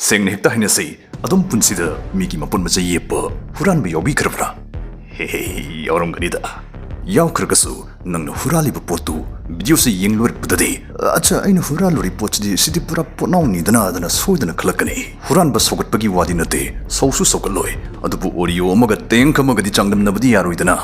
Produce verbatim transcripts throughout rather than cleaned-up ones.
ꯁꯦꯡꯅ ꯍꯦꯛꯇ ꯍꯥꯏꯅꯁꯤ, ꯑꯗꯨꯝ ꯄꯨꯟꯁꯤꯗ ꯃꯤꯒꯤ ꯃꯄꯣꯠ ꯃꯆꯩ ꯌꯦꯞꯄ ꯍꯨꯔꯥꯟꯕ ꯌꯥꯎꯕꯤꯈ꯭ꯔꯕ꯭ꯔꯥ? ꯍꯦ ꯍꯦ, ꯌꯥꯎꯔꯝꯒꯅꯤꯗ꯫ ꯌꯥꯎꯈ꯭ꯔꯒꯁꯨ ꯅꯪꯅ ꯍꯨꯔꯥꯜꯂꯤꯕ ꯄꯣꯠꯇꯨ ꯚꯤꯗꯤꯑꯣꯁꯤ ꯌꯦꯡ ꯂꯣꯏꯔꯛꯄꯗꯗꯤ, "ꯑꯠꯆꯥ, ꯑꯩꯅ ꯍꯨꯔꯥꯜꯂꯨꯔꯤ ꯄꯣꯠꯁꯤꯗꯤ, ꯁꯤꯗꯤ ꯄꯨꯔꯥ ꯄꯣꯠꯅꯥꯎꯅꯤꯗꯅ" ꯑꯗꯨꯅ ꯁꯣꯏꯗꯅ ꯈꯜꯂꯛꯀꯅꯤ꯫ ꯍꯨꯔꯥꯟꯕ ꯁꯧꯒꯠꯄꯒꯤ ꯋꯥꯗꯤ ꯅꯠꯇꯦ, ꯁꯧꯁꯨ ꯁꯧꯒꯠꯂꯣꯏ꯫ ꯑꯗꯨꯕꯨ ꯑꯣꯔꯤꯑꯣ ꯑꯃꯒ ꯇꯦꯡꯛ ꯑꯃꯒꯗꯤ ꯆꯥꯡꯗꯝꯅꯕꯗꯤ ꯌꯥꯔꯣꯏꯗꯅ꯫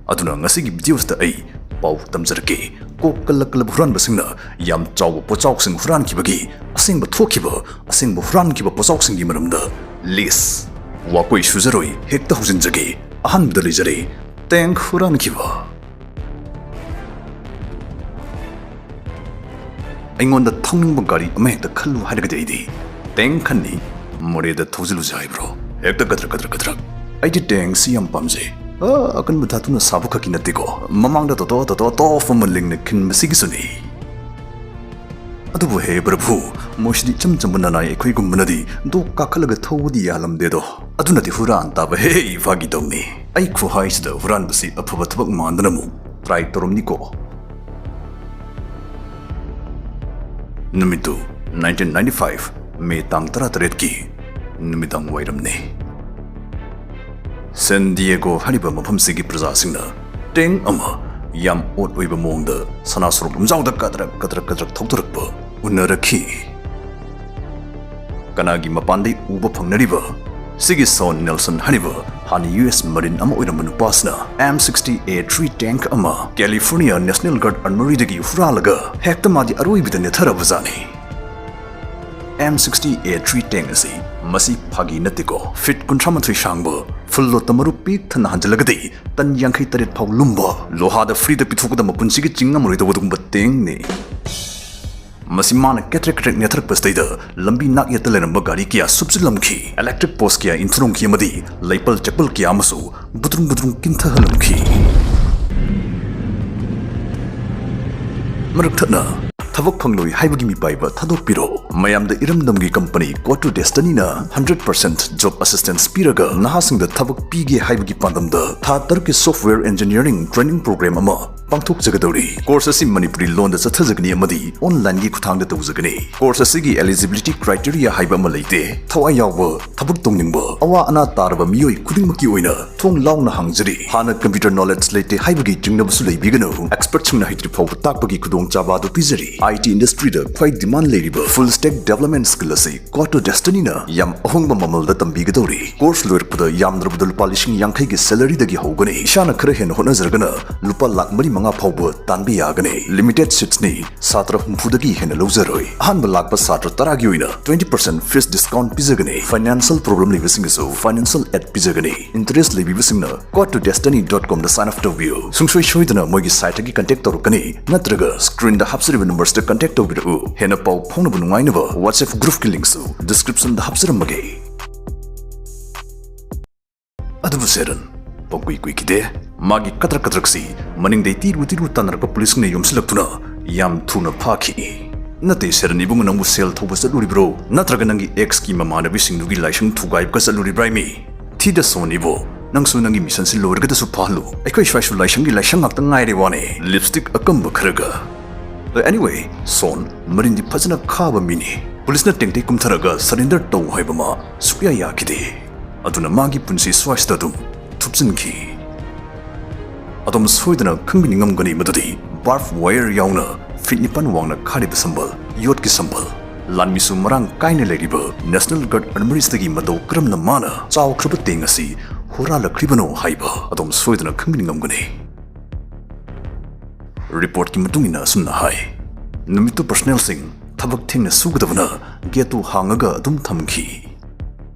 ꯑꯗꯨꯅ ꯉꯁꯤꯒꯤ ꯚꯤꯗꯤꯑꯣꯁꯤꯗ ꯑꯩ ꯄꯥꯎ ꯇꯝꯖꯔꯛꯀꯦ꯫ ꯀꯣꯛ ꯀꯜꯂꯛ ꯀꯜꯂꯕ ꯍꯨꯔꯥꯟꯕꯁꯤꯡꯅ ꯌꯥꯝ ꯆꯥꯎꯕ ꯄꯣꯠꯆꯥꯎꯁꯤꯡ ꯍꯨꯔꯥꯟꯈꯤꯕꯒꯤ ꯑꯁꯦꯡꯕ ꯊꯣꯛꯈꯤꯕ, ꯑꯁꯦꯡꯕ ꯍꯨꯔꯥꯟꯈꯤꯕ ꯄꯣꯠꯆꯥꯎꯁꯤꯡꯒꯤ ꯃꯔꯝꯗ ꯂꯤꯁ꯫ ꯋꯥꯀꯣꯏ ꯁꯨꯖꯔꯣꯏ, ꯍꯦꯛꯇ ꯍꯧꯖꯤꯟꯖꯒꯦ꯫ ꯑꯍꯥꯟꯕꯗ ꯂꯩꯖꯔꯦ, ꯇꯦꯡꯛ ꯍꯨꯔꯥꯟꯈꯤꯕ꯫ ꯑꯩꯉꯣꯟꯗ ꯊꯧꯅꯤꯡꯕ ꯒꯥꯔꯤ ꯑꯃꯍꯦꯛꯇ ꯈꯜꯂꯨ ꯍꯥꯏꯔꯒꯗꯤ ꯑꯩꯗꯤ ꯇꯦꯡꯛ ꯈꯟꯅꯤ꯫ ꯃꯣꯔꯦꯗ ꯊꯧꯖꯤꯜꯂꯨꯁꯦ ꯍꯥꯏꯕ꯭ꯔꯣ? ꯍꯦꯛꯇ ꯀꯗ꯭ꯔꯛ ꯀꯗ꯭ꯔꯛ ꯀꯗ꯭ꯔꯛ꯫ ꯑꯩꯗꯤ ꯇꯦꯡꯛꯁꯤ ꯌꯥꯝ ꯄꯥꯝꯖꯩ꯫ ꯑ, ꯑꯀꯟꯕ ꯙꯥꯇꯨꯅ ꯁꯥꯕ ꯈꯛꯀꯤ ꯅꯠꯇꯦꯀꯣ, ꯃꯃꯥꯡꯗ ꯇꯣꯇꯣ ꯇꯣꯇꯣ ꯇꯣꯐ ꯑꯃ ꯂꯤꯡꯅ ꯈꯤꯟꯕꯁꯤꯒꯤꯁꯨꯅꯤ꯫ ꯑꯗꯨꯕꯨ ꯍꯦ ꯄ꯭ꯔꯚꯨ, ꯃꯣꯏꯁꯤꯗꯤ ꯏꯆꯝ ꯆꯝꯕ ꯅꯅꯥꯏ ꯑꯩꯈꯣꯏꯒꯨꯝꯕꯅꯗꯤ ꯗꯣꯛ ꯀꯥꯈꯠꯂꯒ ꯊꯧꯕꯗꯤ ꯌꯥꯍꯜꯂꯝꯗꯦꯗꯣ꯫ ꯑꯗꯨꯅꯗꯤ ꯍꯨꯔꯥꯟ ꯇꯥꯕ ꯍꯦ, ꯐꯥꯒꯤ ꯇꯧꯅꯤ꯫ ꯑꯩ ꯈꯨꯍꯥꯏꯁꯤꯗ ꯍꯨꯔꯥꯟꯕꯁꯤ ꯑꯐꯕ ꯊꯕꯛ ꯃꯥꯟꯗꯅ ꯑꯃꯨꯛ ꯇ꯭ꯔꯥꯏ ꯇꯧꯔꯝꯅꯤꯀꯣ꯫ ꯅꯨꯃꯤꯠꯇꯨ nineteen ninety five ꯃꯦ ꯇꯥꯡ ꯇꯔꯥꯇꯔꯦꯠꯀꯤ ꯅꯨꯃꯤꯗꯥꯡ ꯋꯥꯏꯔꯝꯅꯤ꯫ ꯁꯦꯟ ꯗꯤꯌꯦꯒꯣ ꯍꯥꯏꯔꯤꯕ ꯃꯐꯝꯁꯤꯒꯤ ꯄ꯭ꯔꯖꯥꯁꯤꯡꯅ ꯇꯦꯡꯛ ꯑꯃ ꯌꯥꯝ ꯑꯣꯠ ꯑꯣꯏꯕ ꯃꯑꯣꯡꯗ ꯁꯅꯥ ꯁꯣꯔꯣꯛ ꯂꯝꯖꯥꯎꯗ ꯀꯗ꯭ꯔꯛ ꯀꯗ꯭ꯔꯛ ꯀꯗ꯭ꯔꯛ ꯊꯧꯗꯔꯛꯄ ꯎꯅꯔꯛꯈꯤ꯫ ꯀꯅꯥꯒꯤ ꯃꯄꯥꯟꯗꯩ ꯎꯕ ꯐꯪꯅꯔꯤꯕ ꯁꯤꯒꯤ ꯁꯣꯟ ꯅꯦꯜꯁꯟ ꯍꯥꯏꯔꯤꯕ ꯍꯥꯟꯅ ꯌꯨ ꯑꯦꯁ ꯃꯔꯤꯟ ꯑꯃ ꯑꯣꯏꯔꯝꯕ ꯅꯨꯄꯥꯁꯤꯅ ꯑꯦꯝ ꯁꯤꯛꯁꯇꯤ ꯑꯦ ꯊ꯭ꯔꯤ ꯇꯦꯡꯛ ꯑꯃ ꯀꯦꯂꯤꯐꯣꯔꯅꯤꯌꯥ ꯅꯦꯁꯅꯦꯜ ꯒꯥꯔꯗ ꯑꯔꯃꯔꯤꯗꯒꯤ ꯍꯨꯔꯥꯜꯂꯒ ꯍꯦꯛꯇ ꯃꯥꯗꯤ ꯑꯔꯣꯏꯕꯤꯗ ꯅꯦꯠꯊꯔꯕꯖꯥꯠꯅꯤ꯫ ꯑꯦꯝ ꯁꯤꯛꯁꯇꯤ ꯑꯦ ꯊ꯭ꯔꯤ ꯇꯦꯡꯛ ꯑꯁꯤ ꯃꯁꯤ ꯐꯥꯒꯤ ꯅꯠꯇꯦꯀꯣ, ꯐꯤꯠ ꯀꯨꯟꯊ꯭ꯔꯥ ꯃꯥꯊꯣꯏ ꯁꯥꯡꯕ, ꯐꯨꯜ ꯂꯣꯠꯇ ꯃꯔꯨ ꯄꯤꯛ ꯊꯟꯅ ꯍꯟꯖꯤꯜꯂꯒꯗꯤ ꯇꯟ ꯌꯥꯡꯈꯩ ꯇꯔꯦꯠ ꯐꯥꯎ ꯂꯨꯝꯕ, ꯂꯣꯍꯥꯗ ꯐ꯭ꯔꯤꯗ ꯄꯤꯊꯣꯛꯀꯗꯕ ꯃꯄꯨꯟꯁꯤꯒꯤ ꯆꯤꯡꯉꯝꯃꯔꯣꯏꯗꯧꯕ ꯑꯗꯨꯒꯨꯝꯕ ꯇꯦꯡꯛꯅꯤ꯫ ꯃꯁꯤ ꯃꯥꯅ ꯀꯦꯇ꯭ꯔꯦꯛ ꯀꯦꯇ꯭ꯔꯦꯛ ꯅꯦꯠꯊꯔꯛꯄꯁꯤꯗꯩꯗ ꯂꯝꯕꯤ ꯅꯥꯛ ꯌꯦꯠꯇ ꯂꯩꯔꯝꯕ ꯒꯥꯔꯤ ꯀꯌꯥ ꯁꯨꯞꯆꯤꯜꯂꯝꯈꯤ, ꯏꯂꯦꯛꯇ꯭ꯔꯤꯛ ꯄꯣꯁ ꯀꯌꯥ ꯏꯟꯊꯨꯔꯝꯈꯤ ꯑꯃꯗꯤ ꯂꯩꯄꯜ ꯆꯦꯛꯄꯜ ꯀꯌꯥ ꯑꯃꯁꯨ ꯕꯨꯗ꯭ꯔꯨꯡ ꯕꯨꯗ꯭ꯔꯨꯡ ꯀꯤꯟꯊꯍꯜꯂꯝꯈꯤ꯫ ꯃꯔꯛ ꯊꯠꯅ ꯊꯕꯛ ꯐꯪꯂꯣꯏ ꯍꯥꯏꯕꯒꯤ ꯃꯤꯄꯥꯏꯕ ꯊꯥꯗꯣꯛꯄꯤꯔꯣ꯫ ꯃꯌꯥꯝꯗ ꯏꯔꯝꯗꯝꯒꯤ company ꯀꯣꯇꯨ ꯗꯦꯁꯇꯅꯤꯅ hundred percent job assistance ꯄꯤꯔꯒ ꯅꯍꯥꯁꯤꯡꯗ ꯊꯕꯛ ꯄꯤꯒꯦ ꯍꯥꯏꯕꯒꯤ ꯄꯥꯟꯗꯝꯗ ꯊꯥ ꯇꯔꯨꯛꯀꯤ software engineering training program ꯑꯃ ꯄꯥꯡꯊꯣꯛꯆꯒꯗꯧꯔꯤ꯫ Course ꯑꯁꯤ ꯃꯅꯤꯄꯨꯔꯤ ꯂꯣꯟꯗ ꯆꯠꯊꯖꯒꯅꯤ ꯑꯃꯗꯤ online-ꯒꯤ ꯈꯨꯠꯊꯥꯡꯗ ꯇꯧꯖꯒꯅꯤ꯫ Course ꯑꯁꯤꯒꯤ eligibility criteria ꯍꯥꯏꯕ ꯑꯃ ꯂꯩꯇꯦ꯫ ꯊꯋꯥꯏ ꯌꯥꯎꯕ, ꯊꯕꯛ ꯇꯧꯅꯤꯡꯕ, ꯑꯋꯥ ꯑꯅꯥ ꯇꯥꯔꯕ ꯃꯤꯑꯣꯏ ꯈꯨꯗꯤꯡꯃꯛꯀꯤ ꯑꯣꯏꯅ ꯊꯣꯡ ꯂꯥꯎꯅ ꯍꯥꯡꯖꯔꯤ꯫ ꯍꯥꯟꯅ computer knowledge ꯂꯩꯇꯦ ꯍꯥꯏꯕꯒꯤ ꯆꯤꯡꯅꯕꯁꯨ ꯂꯩꯕꯤꯒꯅꯨ꯫ Expert-ꯁꯤꯡꯅ ꯍꯩꯇ꯭ꯔꯤ ꯐꯥꯎꯕ ꯇꯥꯛꯄꯒꯤ ꯈꯨꯗꯣꯡꯆꯥꯕ ꯑꯗꯨ ꯄꯤꯖꯔꯤ꯫ I T industry-ꯗ ꯈ꯭ꯋꯥꯏ demand ꯂꯩꯔꯤꯕ full stack development skill ꯑꯁꯤ Quad to Destiny-ꯅ ꯌꯥꯝ ꯑꯍꯣꯡꯕ ꯃꯃꯜꯗ ꯇꯝꯕꯤꯒꯗꯧꯔꯤ꯫ Course ꯂꯣꯏꯔꯛꯄꯗ ꯌꯥꯝꯗ꯭ꯔꯕꯗ ꯂꯨꯄꯥ ꯂꯤꯁꯤꯡ ꯌꯥꯡꯈꯩꯒꯤ salary-ꯗꯒꯤ ꯍꯧꯒꯅꯤ꯫ ꯏꯁꯥꯅ ꯈꯔ ꯍꯦꯟꯅ ꯍꯣꯠꯅꯖꯔꯒꯅ ꯂꯨꯄꯥ ꯂꯥꯈ ꯃꯔꯤ ꯃꯉꯥ ꯐꯥꯎꯕ ꯇꯥꯟꯕ ꯌꯥꯒꯅꯤ꯫ Limited seats-ꯅꯤ, ꯁꯥꯇ꯭ꯔ ꯍꯨꯝꯐꯨꯗꯒꯤ ꯍꯦꯟꯅ ꯂꯧꯖꯔꯣꯏ꯫ ꯑꯍꯥꯟꯕ ꯂꯥꯛꯄ ꯁꯥꯇ꯭ꯔ ꯇꯔꯥꯒꯤ ꯑꯣꯏꯅ twenty percent fees discount ꯄꯤꯖꯒꯅꯤ꯫ Financial problem ꯂꯩꯕꯁꯤꯡꯒꯤꯁꯨ financial aid ꯄꯤꯖꯒꯅꯤ꯫ Interest ꯂꯩꯕꯤꯕꯁꯤꯡꯅ quad to destiny dot com-ꯗ sign up ꯇꯧꯕꯤꯌꯨ꯫ ꯁꯨꯡꯁꯣꯏ ꯁꯣꯏꯗꯅ ꯃꯣꯏꯒꯤ site-ꯇꯒꯤ contact ꯇꯧꯔꯛꯀꯅꯤ, ꯅꯠꯇ꯭ꯔꯒ screen-ꯗ ꯍꯥꯞꯆꯔꯤꯕ numbers-ꯇ contact ꯇꯧꯕꯤꯔꯛꯎ꯫ ꯍꯦꯟꯅ ꯄꯥꯎ ꯐꯥꯎꯅꯕ ꯅꯨꯡꯉꯥꯏꯅꯕ WhatsApp group-ꯀꯤ link-ꯁꯨ description-ꯗ ꯍꯥꯞꯆꯔꯝꯃꯒꯦ꯫ ꯑꯗꯨꯕꯨ ꯁꯦꯔꯟ, ꯄꯪꯀꯨꯏ ꯀꯨꯏꯈꯤꯗꯦ꯫ ꯃꯥꯒꯤ ꯀꯗ꯭ꯔꯛ ꯀꯗ꯭ꯔꯛꯁꯤ ꯃꯅꯤꯡꯗꯩ ꯇꯤꯔꯨ ꯇꯤꯔꯨ ꯇꯥꯟꯅꯔꯛꯄ police-ꯁꯤꯡꯅ ꯌꯣꯝꯁꯤꯜꯂꯛꯇꯨꯅ ꯌꯥꯝ ꯊꯨꯅ ꯐꯥꯈꯤ꯫ ꯅꯠꯇꯦ ꯁꯦꯔꯟ ꯏꯕꯨꯡꯉꯣ, ꯅꯪꯕꯨ ꯁꯦꯜ ꯊꯧꯕ ꯆꯠꯂꯨꯔꯤꯕ꯭ꯔꯣ? ꯅꯠꯇ꯭ꯔꯒ ꯅꯪꯒꯤ ex-ꯀꯤ ꯃꯃꯥꯟꯅꯕꯤꯁꯤꯡꯗꯨꯒꯤ ꯂꯥꯏꯁꯪ ꯊꯨꯒꯥꯏꯕꯒ ꯆꯠꯂꯨꯔꯤꯕ꯭ꯔꯥ ꯃꯤ? ꯊꯤꯗ ꯁꯣꯟ ꯏꯕꯣ, ꯅꯪꯁꯨ ꯅꯪꯒꯤ mission-ꯁꯤ ꯂꯣꯏꯔꯒꯗꯁꯨ ꯐꯥꯍꯜꯂꯨ꯫ ꯑꯩꯈꯣꯏ ꯁ꯭ꯋꯥꯏꯁꯨ ꯂꯥꯏꯁꯪꯒꯤ ꯂꯥꯏꯁꯪ ꯉꯥꯛꯇ ꯉꯥꯏꯔꯦ ꯋꯥꯅꯦ꯫ Lipstick ꯑꯀꯝꯕ ꯈꯔꯒ꯫ Anyway, ꯁꯣꯟ, ꯃꯔꯤꯟꯗꯤ ꯐꯖꯅ ꯈꯥꯕ ꯃꯤꯅꯤ꯫ Police-ꯅ ꯇꯦꯡꯇꯩ ꯀꯨꯝꯊꯔꯒ surrender ꯇꯧ ꯍꯥꯏꯕ ꯃꯥ ꯁꯨꯛꯌꯥ ꯌꯥꯈꯤꯗꯦ꯫ ꯑꯗꯨꯅ ꯃꯥꯒꯤ ꯄꯨꯟꯁꯤ ꯁ꯭ꯋꯥꯏꯁꯤꯗ ꯑꯗꯨꯝ ꯊꯨꯞꯆꯤꯟꯈꯤ꯫ ꯑꯗꯣꯝ ꯁꯣꯏꯗꯅ ꯈꯪꯕꯤꯅꯤꯡꯉꯝꯒꯅꯤ ꯃꯗꯨꯗꯤ barbed wire ꯌꯥꯎꯅ feet ꯅꯤꯄꯥꯟ ꯋꯥꯡꯅ ꯈꯥꯔꯤꯕ ꯁꯝꯕꯜ, ꯌꯣꯠꯀꯤ ꯁꯝꯕꯜ, ꯂꯥꯟꯃꯤꯁꯨ ꯃꯔꯥꯡ ꯀꯥꯏꯅ ꯂꯩꯔꯤꯕ National Guard Armories-ꯇꯒꯤ ꯃꯇꯧ ꯀꯔꯝꯅ ꯃꯥꯅ ꯆꯥꯎꯈ꯭ꯔꯕ ꯇꯦꯡ ꯑꯁꯤ ꯍꯨꯔꯥꯜꯂꯛꯈ꯭ꯔꯤꯕꯅꯣ ꯍꯥꯏꯕ ꯑꯗꯣꯝ ꯁꯣꯏꯗꯅ ꯈꯪꯕꯤꯅꯤꯡꯉꯝꯒꯅꯤ꯫ Report-ꯀꯤ ꯃꯇꯨꯡ ꯏꯟꯅ ꯑꯁꯨꯝꯅ ꯍꯥꯏ, ꯅꯨꯃꯤꯠꯇꯨ personnel-ꯁꯤꯡ ꯊꯕꯛ ꯊꯦꯡꯅ ꯁꯨꯒꯗꯕꯅ gate-ꯇꯨ ꯍꯥꯡꯉꯒ ꯑꯗꯨꯝ ꯊꯝꯈꯤ꯫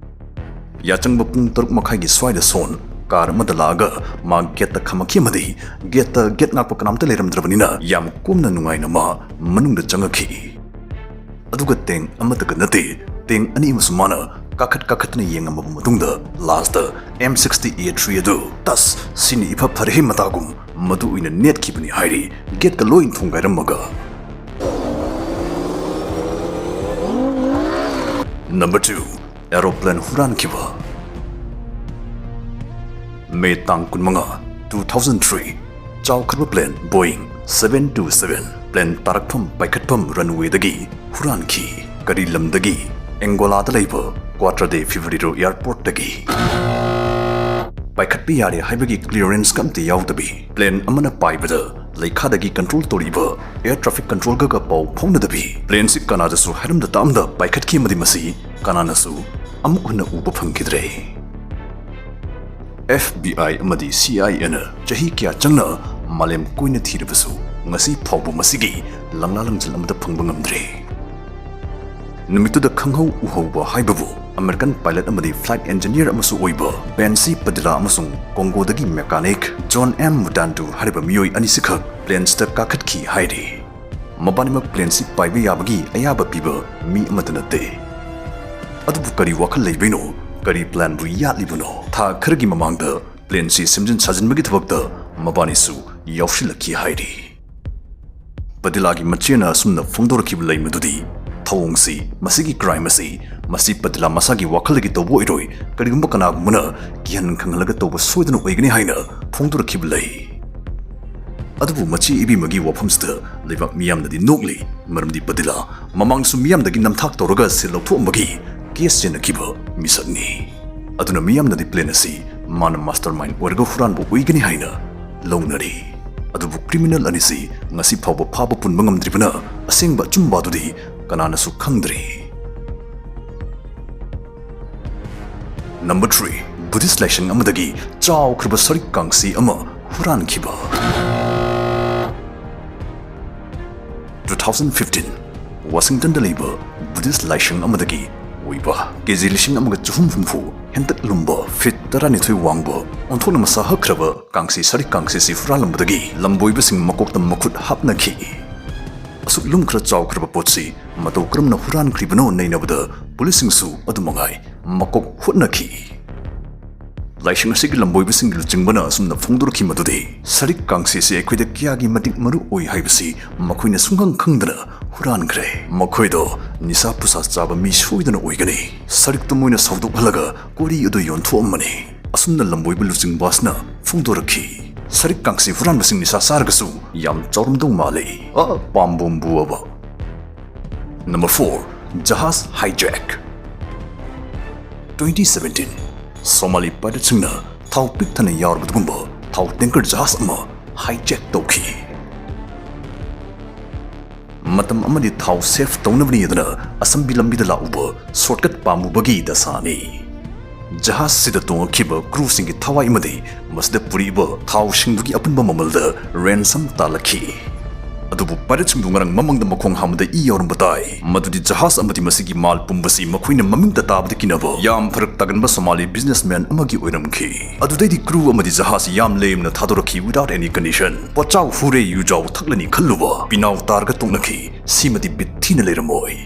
ꯌꯥꯆꯪꯕ ꯄꯨꯡ ꯇꯔꯨꯛ ꯃꯈꯥꯏꯒꯤ ꯁ꯭ꯋꯥꯏꯗ ꯁꯣꯟ car ꯑꯃꯗ ꯂꯥꯛꯑꯒ ꯃꯥ gate-ꯇ ꯈꯥꯝꯃꯛꯈꯤ ꯑꯃꯗꯤ gate-ꯇ gate ꯉꯥꯛꯄ ꯀꯅꯥꯝꯇ ꯂꯩꯔꯝꯗ꯭ꯔꯕꯅꯤꯅ ꯌꯥꯝ ꯀꯣꯝꯅ ꯅꯨꯡꯉꯥꯏꯅ ꯃꯥ ꯃꯅꯨꯡꯗ ꯆꯪꯉꯛꯈꯤ꯫ ꯑꯗꯨꯒ ꯇꯦꯡ ꯑꯃꯇꯒ ꯅꯠꯇꯦ, ꯇꯦꯡ ꯑꯅꯤ ꯑꯃꯁꯨ ꯃꯥꯅ ꯀꯥꯈꯠ ꯀꯥꯈꯠꯇꯅ ꯌꯦꯡꯉꯝꯃꯕ ꯃꯇꯨꯡꯗ last-ꯇ M sixty A three ꯑꯗꯨ, "ꯇꯁ, ꯁꯤꯅ ꯏꯐ ꯐꯔꯦꯍꯦ ꯃꯇꯥꯒꯨꯝ", ꯃꯗꯨ ꯑꯣꯏꯅ ꯅꯦꯠꯈꯤꯕꯅꯤ ꯍꯥꯏꯔꯤ, gate-ꯀ ꯂꯣꯏ ꯊꯣꯡꯒꯥꯏꯔꯝꯃꯒ꯫ Number two, aeroplane ꯍꯨꯔꯥꯟꯈꯤꯕ꯫ May ꯇꯥꯡ ꯀꯨꯟꯃꯉꯥ, two thousand three, ꯆꯥꯎꯈ꯭ꯔꯕ plane Boeing seven two seven plane ꯇꯥꯔꯛꯐꯝ ꯄꯥꯏꯈꯠꯐꯝ runwayꯗꯒꯤ ꯍꯨꯔꯥꯟꯈꯤ꯫ ꯀꯔꯤ ꯂꯝꯗꯒꯤ? ꯑꯦꯡꯒꯣꯂꯥꯗ ꯂꯩꯕ Quatro de Fevereiro airportꯇꯒꯤ꯫ ꯄꯥꯏꯈꯠꯄ ꯌꯥꯔꯦ ꯍꯥꯏꯕꯒꯤ clearanceꯀ ꯑꯝꯇ ꯌꯥꯎꯗꯕꯤ, plane ꯑꯃꯅ ꯄꯥꯏꯕꯗ ꯂꯩꯈꯥꯗꯒꯤ control ꯇꯧꯔꯤꯕ air traffic controlꯒ ꯄꯥꯎ ꯐꯥꯎꯅꯗꯕꯤ, planeꯁꯤ ꯀꯅꯥꯗꯁꯨ ꯍꯥꯏꯔꯝꯗ ꯇꯥꯝꯗ ꯄꯥꯏꯈꯠꯈꯤ ꯑꯃꯗꯤ ꯃꯁꯤ ꯀꯅꯥꯅꯁꯨ ꯑꯃꯨꯛ ꯍꯟꯅ ꯎꯕ ꯐꯪꯈꯤꯗ꯭ꯔꯦ꯫ FBI ꯑꯃꯗꯤ CIAꯅ ꯆꯍꯤ ꯀꯌꯥ ꯆꯪꯅ ꯃꯥꯂꯦꯝ ꯀꯣꯏꯅ ꯊꯤꯔꯕꯁꯨ ꯉꯁꯤ ꯐꯥꯎꯕ ꯃꯁꯤꯒꯤ ꯂꯪꯂꯥ ꯂꯪꯖꯜ ꯑꯃꯠꯇ ꯐꯪꯕ ꯉꯝꯗ꯭ꯔꯤ꯫ ꯅꯨꯃꯤꯠꯇꯨꯗ ꯈꯪꯍꯧ ꯎꯍꯧꯕ ꯍꯥꯏꯕꯕꯨ American pilot ꯑꯃꯗꯤ flight engineer ꯑꯃꯁꯨ ꯑꯣꯏꯕ Bensi Padilla ꯑꯃꯁꯨꯡ ꯀꯣꯡꯒꯣꯗꯒꯤ mechanic John M Mutandu ꯍꯥꯏꯔꯤꯕ ꯃꯤꯑꯣꯏ ꯑꯅꯤꯁꯤꯈꯛ planeꯁꯤꯗ ꯀꯥꯈꯠꯈꯤ ꯍꯥꯏꯔꯤ꯫ ꯃꯕꯥꯅꯤꯃꯛ planeꯁꯤ ꯄꯥꯏꯕ ꯌꯥꯕꯒꯤ ꯑꯌꯥꯕ ꯄꯤꯕ ꯃꯤ ꯑꯃꯠꯇ ꯅꯠꯇꯦ꯫ ꯑꯗꯨꯕꯨ ꯀꯔꯤ ꯋꯥꯈꯜ ꯂꯩꯕꯩꯅꯣ? ꯀꯔꯤ planꯕꯨ ꯌꯥꯠꯂꯤꯕꯅꯣ? ꯊꯥ ꯈꯔꯒꯤ ꯃꯃꯥꯡꯗ planeꯁꯤ ꯁꯦꯝꯖꯤꯟ ꯁꯥꯖꯤꯟꯕꯒꯤ ꯊꯕꯛꯇ ꯃꯕꯥꯅꯤꯁꯨ ꯌꯥꯎꯁꯤꯜꯂꯛꯈꯤ ꯍꯥꯏꯔꯤ꯫ Padillaꯒꯤ ꯃꯆꯦꯅ ꯑꯁꯨꯝꯅ ꯐꯣꯡꯗꯣꯔꯛꯈꯤꯕ ꯂꯩ ꯃꯗꯨꯗꯤ, ꯊꯧꯑꯣꯡꯁꯤ, ꯃꯁꯤꯒꯤ crime ꯑꯁꯤ, ꯃꯁꯤ Padilla ꯃꯁꯥꯒꯤ ꯋꯥꯈꯜꯗꯒꯤ ꯇꯧꯕ ꯑꯣꯏꯔꯣꯏ, ꯀꯔꯤꯒꯨꯝꯕ ꯀꯅꯥꯒꯨꯝꯕꯅ ꯀꯤꯍꯟ ꯈꯪꯍꯜꯂꯒ ꯇꯧꯕ ꯁꯣꯏꯗꯅ ꯑꯣꯏꯒꯅꯤ ꯍꯥꯏꯅ ꯐꯣꯡꯗꯣꯔꯛꯈꯤꯕ ꯂꯩ꯫ ꯑꯗꯨꯕꯨ ꯃꯆꯦ ꯏꯕꯦꯝꯃꯒꯤ ꯋꯥꯐꯝꯁꯤꯗ ꯂꯩꯕꯥꯛ ꯃꯤꯌꯥꯝꯅꯗꯤ ꯅꯣꯛꯂꯤ, ꯃꯔꯝꯗꯤ Padilla ꯃꯃꯥꯡꯁꯨ ꯃꯤꯌꯥꯝꯗꯒꯤ ꯅꯝꯊꯥꯛ ꯇꯧꯔꯒ ꯁꯦꯜ ꯂꯧꯊꯣꯛꯑꯝꯕꯒꯤ case ꯆꯦꯟꯅꯈꯤꯕ ꯃꯤꯁꯛꯅꯤ꯫ ꯑꯗꯨꯅ ꯃꯤꯌꯥꯝꯅꯗꯤ plane ꯑꯁꯤ ꯃꯥꯅ mastermind ꯑꯣꯏꯔꯒ ꯍꯨꯔꯥꯟꯕ ꯑꯣꯏꯒꯅꯤ ꯍꯥꯏꯅ ꯂꯧꯅꯔꯤ꯫ ꯑꯗꯨꯕꯨ criminal ꯑꯅꯤꯁꯤ ꯉꯁꯤ ꯐꯥꯎꯕ ꯐꯥꯕ ꯄꯨꯟꯕ ꯉꯝꯗ꯭ꯔꯤꯕꯅ ꯑꯁꯦꯡꯕ ꯑꯆꯨꯝꯕ ꯑꯗꯨꯗꯤ ꯀꯅꯥꯅꯁꯨ ꯈꯪꯗ꯭ꯔꯤ꯫ Number three, Buddhist ꯂꯥꯏꯁꯪ ꯑꯃꯗꯒꯤ ꯆꯥꯎꯈ꯭ꯔꯕ ꯁꯔꯤꯛ ꯀꯥꯡꯁꯤ ꯑꯃ ꯍꯨꯔꯥꯟꯈꯤꯕ꯫ Two thousand fifteen, Washingtonꯗ ꯂꯩꯕ Buddhist ꯂꯥꯏꯁꯪ ꯑꯃꯗꯒꯤ ꯑꯣꯏꯕ KG ꯂꯤꯁꯤꯡ ꯑꯃꯒ ꯆꯍꯨꯝ ꯍꯨꯝꯐꯨ ꯍꯦꯟꯇꯛ ꯂꯨꯝꯕ, feet ꯇꯔꯥꯅꯤꯊꯣꯏ ꯋꯥꯡꯕ, ꯑꯣꯟꯊꯣꯛꯅ ꯃꯁꯥ ꯍꯛꯈ꯭ꯔꯕ ꯀꯥꯡꯁꯤ ꯁꯔꯤꯛ ꯀꯥꯡꯁꯤꯁꯤ ꯍꯨꯔꯥꯜꯂꯝꯕꯗꯒꯤ ꯂꯝꯕꯣꯏꯕꯁꯤꯡ ꯃꯀꯣꯛꯇ ꯃꯈꯨꯠ ꯍꯥꯞꯅꯈꯤ꯫ ꯑꯁꯨꯛ ꯂꯨꯝꯈ꯭ꯔ ꯆꯥꯎꯈ꯭ꯔꯕ ꯄꯣꯠꯁꯤ ꯃꯇꯧ ꯀꯔꯝꯅ ꯍꯨꯔꯥꯟꯈ꯭ꯔꯤꯕꯅꯣ ꯅꯩꯅꯕꯗ ꯄꯨꯂꯤꯁꯁꯤꯡꯁꯨ ꯑꯗꯨꯃꯉꯥꯏ ꯃꯀꯣꯛ ꯍꯨꯠꯅꯈꯤ꯫ ꯂꯥꯏꯁꯪ ꯑꯁꯤꯒꯤ ꯂꯝꯕꯣꯏꯕꯁꯤꯡꯒꯤ ꯂꯨꯆꯤꯡꯕꯅ ꯑꯁꯨꯝꯅ ꯐꯣꯡꯗꯣꯔꯛꯈꯤ ꯃꯗꯨꯗꯤ, ꯁꯔꯤꯛ ꯀꯥꯡꯁꯤꯁꯤ ꯑꯩꯈꯣꯏꯗ ꯀꯌꯥꯒꯤ ꯃꯇꯤꯛ ꯃꯔꯨ ꯑꯣꯏ ꯍꯥꯏꯕꯁꯤ ꯃꯈꯣꯏꯅ ꯁꯨꯡꯈꯪ ꯈꯪꯗꯅ ꯍꯨꯔꯥꯟꯈ꯭ꯔꯦ꯫ ꯃꯈꯣꯏꯗꯣ ꯅꯤꯁꯥ ꯄꯨꯁꯥ ꯆꯥꯕ ꯃꯤ ꯁꯣꯏꯗꯅ ꯑꯣꯏꯒꯅꯤ꯫ ꯁꯔꯤꯛꯇꯨ ꯃꯣꯏꯅ ꯁꯧꯗꯣꯛꯍꯜꯂꯒ ꯀꯣꯔꯤ ꯑꯗꯨ ꯌꯣꯟꯊꯣꯛꯑꯝꯕꯅꯤ꯫ ꯑꯁꯨꯝꯅ ꯂꯝꯕꯣꯏꯕ ꯂꯨꯆꯤꯡꯕ ꯑꯁꯤꯅ ꯐꯣꯡꯗꯣꯔꯛꯈꯤ꯫ ꯁꯔꯤꯛ ꯀꯥꯡꯁꯤ ꯍꯨꯔꯥꯟꯕꯁꯤꯡ ꯅꯤꯁꯥ ꯆꯥꯔꯒꯁꯨ ꯌꯥꯝ ꯆꯥꯎꯔꯝꯗꯧ ꯃꯥꯜꯂꯤ꯫ ꯑ, ꯄꯥꯝꯕꯣꯝ ꯕꯨꯑꯕ꯫ Number four, ꯖꯍꯥꯖ hijack꯫ Twenty seventeen, ꯁꯣꯃꯥꯂꯤ ꯄꯥꯏꯂꯠꯁꯤꯡꯅ ꯊꯥꯎ ꯄꯤꯛ ꯊꯟꯅ ꯌꯥꯎꯔꯕ ꯑꯗꯨꯒꯨꯝꯕ ꯊꯥꯎ tanker ꯖꯍꯥꯖ ꯑꯃ hijack ꯇꯧꯈꯤ꯫ ꯃꯇꯝ ꯑꯃꯗꯤ ꯊꯥꯎ save ꯇꯧꯅꯕꯅꯤ ꯑꯗꯨꯅ ꯑꯁꯝꯕꯤ ꯂꯝꯕꯤꯗ ꯂꯥꯛꯎꯕ shortcut ꯄꯥꯝꯃꯨꯕꯒꯤ ꯗꯁꯥꯅꯤ꯫ ꯖꯍꯥꯖꯁꯤꯗ ꯇꯣꯡꯉꯛꯈꯤꯕ crewꯁꯤꯡꯒꯤ ꯊꯋꯥꯏ ꯑꯃꯗꯤ ꯃꯁꯤꯗ ꯄꯨꯔꯛꯏꯕ ꯊꯥꯎꯁꯤꯡꯗꯨꯒꯤ ꯑꯄꯨꯟꯕ ꯃꯃꯜꯗ ransom ꯇꯥꯜꯂꯛꯈꯤ꯫ ꯑꯗꯨꯕꯨ ꯄꯥꯏꯂꯠꯁꯤꯡꯗꯨ ꯉꯔꯥꯡ ꯃꯃꯪꯗ ꯃꯈꯣꯡ ꯍꯥꯝꯕꯗ ꯏ ꯌꯥꯎꯔꯝꯕ ꯇꯥꯏ꯫ ꯃꯗꯨꯗꯤ ꯖꯍꯥꯖ ꯑꯃꯗꯤ ꯃꯁꯤꯒꯤ ꯃꯥꯜ ꯄꯨꯝꯕꯁꯤ ꯃꯈꯣꯏꯅ ꯃꯃꯤꯡꯇ ꯇꯥꯕꯗ ꯀꯤꯅꯕ ꯌꯥꯝ ꯐꯔꯛ ꯇꯥꯒꯟꯕ ꯁꯣꯃꯥꯂꯤ businessman ꯑꯃꯒꯤ ꯑꯣꯏꯔꯝꯈꯤ꯫ ꯑꯗꯨꯗꯩꯗꯤ crew ꯑꯃꯗꯤ ꯖꯍꯥꯖ ꯌꯥꯝ ꯂꯦꯝꯅ ꯊꯥꯗꯣꯔꯛꯈꯤ without any condition꯫ ꯄꯣꯠꯆꯥꯎ ꯍꯨꯔꯦ ꯌꯨꯖꯥꯎ ꯊꯛꯂꯅꯤ ꯈꯜꯂꯨꯕ ꯄꯤꯅꯥꯎ ꯇꯥꯔꯒ ꯇꯣꯛꯅꯈꯤ꯫ ꯁꯤꯃꯗꯤ ꯕꯤꯠ ꯊꯤꯅ ꯂꯩꯔꯝꯃꯣꯏ꯫